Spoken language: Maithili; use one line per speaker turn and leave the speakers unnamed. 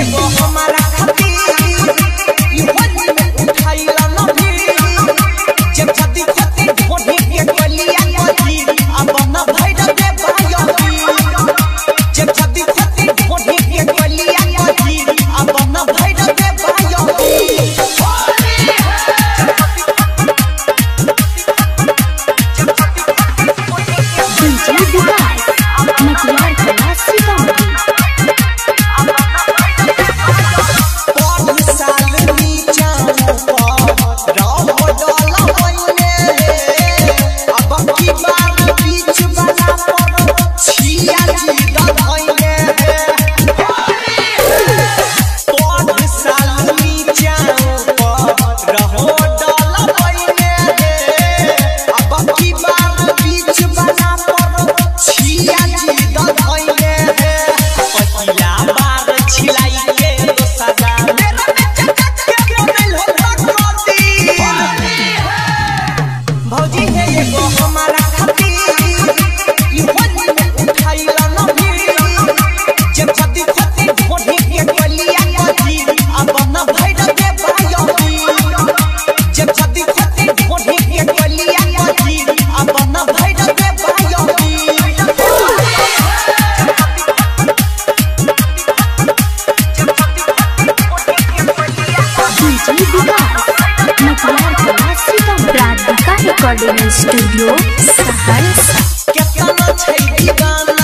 एगो हमारा खातिर ई होली में उठाइला न भी जब छती छती ढोढ़ी के कलिया कथी अब न भइल दे भाई जब छती छती ढोढ़ी के कलिया कथी अब न भइल दे भाई।
डीजे विकास मटियार कला सीतामढ़ी।
साल नीचा ऊपर रहो डोला होइने अब की बार बीच वाला पर छिया जी दधइने। साल नीचा ऊपर रहो डोला होइने अब की बार बीच वाला पर छिया जी दधइने। पहिला बार छिलाई के दोसरा मेरा में चकचक के बनल हो तकदी। भौजी हे एगो हमारा खातिर ई होली में उठाइला न भी जब छती छती ढोढ़ी के कलिया कथी अब न भइल दे भाई जब छती छती ढोढ़ी के कलिया कथी अब न भइल दे भाई।
डीजे विकास मटियार कला सीतामढ़ी। Radhika recording studio Saharsa.
केतना छै दीवाना।